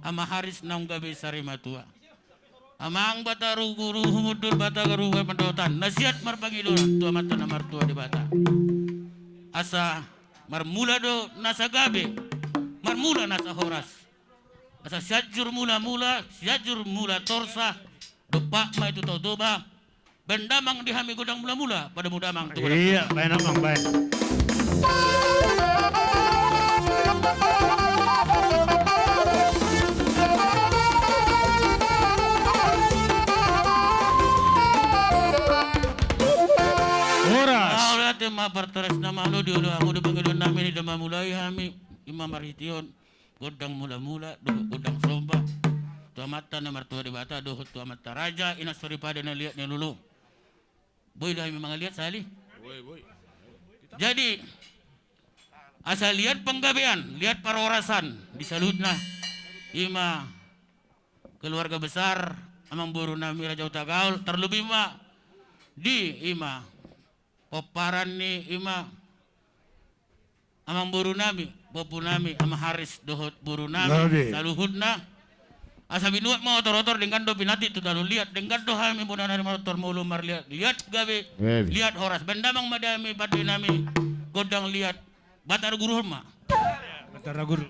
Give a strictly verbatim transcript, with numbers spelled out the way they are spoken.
Ama Haris naung gabe sarimatua. Amang Batara Guru humundul Batara Guru mandotan na siat marpangidoan tu Amanta na martua Debata. Asa marmula do nasa gabe, marmula nasa horas. Asa Sianjur Mula-mula, Sianjur Mula Torsa, dompak ma i tu Tao Toba, baen damang di hami gondang mula-mula, padamu damang tu gondang. Iya, baen amang, baen. Horas. Mauliate ma partoras na malo di olo hamu di pangidoan nami, di na mamulai hami, ima marhite on gondang mula-mula dohot gondang somba tu Amanta na martua Debata dohot tu amanta raja, ina soripada na liat ni lolo. Boi do hami mangaliat sahali? Boi, boi. Jadi asa liat panggabean, liat parhorasan di saluhutna, ima keluarga besar amangboru nami Raja Hutagaol, tarlobi ma di ima pomparan ni ima amangboru nami, ompu nami, Ama Haris dohot boru nami, saluhutna. Asa binuat ma otor-otor, denggan do pinantik tu tano liat, denggan do hami bona nari manortor molo marliat, liat gabe, liat horas. Baen damang ma di hami pande nami gondang liat. Batara Guru on ma. Batara Guru.